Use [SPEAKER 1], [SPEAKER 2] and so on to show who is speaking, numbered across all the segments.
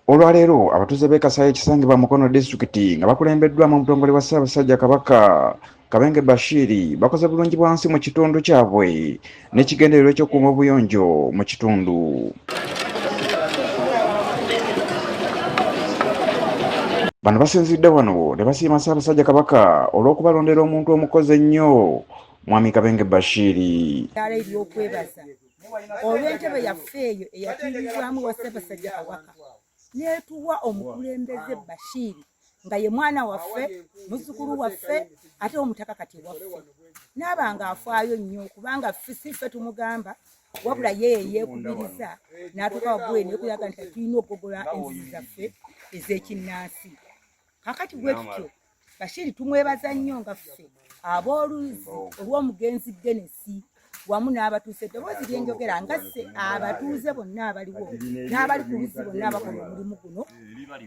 [SPEAKER 1] Olwaleero abatuuze b'e Kasaayi ekisangibwa Mukono disitulikiti nga bakulembeddwamu omutongole wa Ssaabasajja Kabaka Kabenge Bashiri bakoze bulungi bwansi mu kitundu kyabwe n'ekigendererwa eky'okukuuma obuyonjo mu kitundu. Bano basinzidde wano ne basiima Ssaabasajja Kabaka olw'okubalondera omuntu omukozi ennyo Mwami Kabenge Bashiri.
[SPEAKER 2] Ery'okwebaza olw'entebe yaffe eyo eyatuulibwamu wa Ssaabasajja Kabaka n'etuwa omukulembeze Bashiri nga ye mwana waffe, muzzukulu waffe ate omutaka kati waffe, n'aba nga afaayo nnyo kubanga si ffe tumugamba wabula ye yeekubiriza n'atuuka waggulu eno ekuyaga nti tulina okugogola enzizi zaffe ez'ekinnansi. Kakati bwe tutyo Bashiri tumwebaza nnyo nga ffe ab'oluzzi olw'omugenzi Dennis wamu n'abatuuze eddoboozi lyenjogera nga sse abatuuze bonna abaliwo n'abali ku luzzi bonna abakola omulimu guno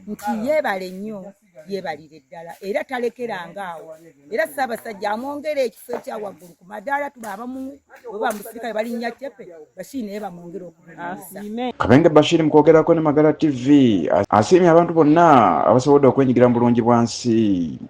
[SPEAKER 2] nti yeebale nnyo, yeebalire ddala era talekeranga awo, era Ssaabasajja amwongere ekifo ekya waggulu ku madaala tuba abamu bwe bamusirikale balinnya cepe Bashiri naye bamwongere okumuliisa.
[SPEAKER 1] Kabenge Bashiri mu kwogerako ne Magala TV asiimye abantu bonna abasobodde okwenyigira mu bulungi bwansi.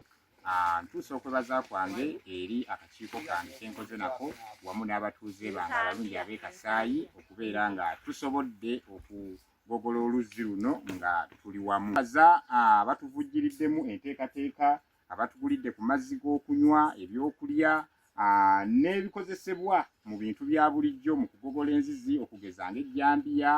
[SPEAKER 3] Ntuusa okwebaza kwange eri akakiiko kange kenkoze nako wamu n'abatuuze bange abalungi ab'e Kasaayi okubeera nga tusobodde okugogola oluzzi luno nga tuli wamu. Baza abatuvujjiriddemu enteekateeka, abatugulidde ku mazzi g'okunywa, ebyokulya n'ebikozesebwa mu bintu bya bulijjo mu kugogola enzizi okugeza ng'ejjambiya,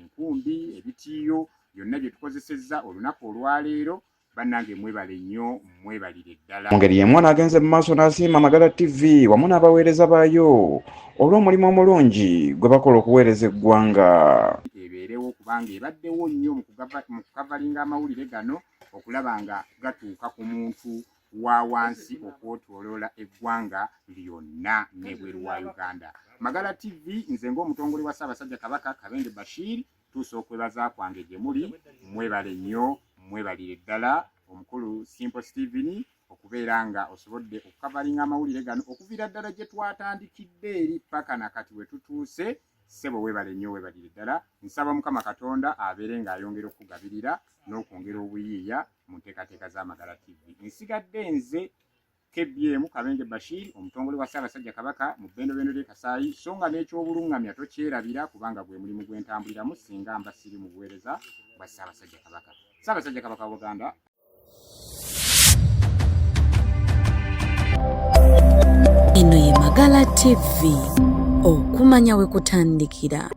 [SPEAKER 3] enkumbi, ebitiiyo byonna bye tukozesezza olunaku olwaleero. Bannange mwebale nnyo, mwebalire ddala.
[SPEAKER 1] Mu ngeri y'emu ono agenze mu maaso n'asiima Magala TV wamu n'abaweereza baayo olw'omulimu omulungi gwe bakola okuweereza eggwanga.
[SPEAKER 3] Ebeerewo kubanga ebaddewo nnyo mu kukavalinga amawulire gano okulaba nga gatuuka ku muntu wa wansi okwetoloola eggwanga lyonna n'ebweru wa Uganda. Magala TV nze ng'omutongole wa Ssaabasajja Kabaka Kabenge Bashir tuusa okwebaza kwange gye muli, mwebale nnyo, mwebalire ddala omukulu Simple Steven okubeera nga osobodde okukavalinga amawulire gano okuviira ddala gye twatandikidde eri paka na kati we tutuuse. Ssebo weebale nnyo, weebalire ddala. Nsaba Mukama Katonda abeere ng'ayongera okukugabirira n'okwongera obuyiiya mu nteekateeka za Magala TV. Nsigadde nze KBM Kabenge Bashir, omutongole wa Ssaabasajja Kabaka mu bbendobendo ly'e Kasaayi, so nga n'eky'obulungamya tokyerabira kubanga gwe mulimu gwe ntambuliramu singa mba siri mu buweereza bwa Ssaabasajja Kabaka. Ssaabasajja Kabaka wa Buganda.
[SPEAKER 4] Eno ye Magala TV, okumanya we kutandikira.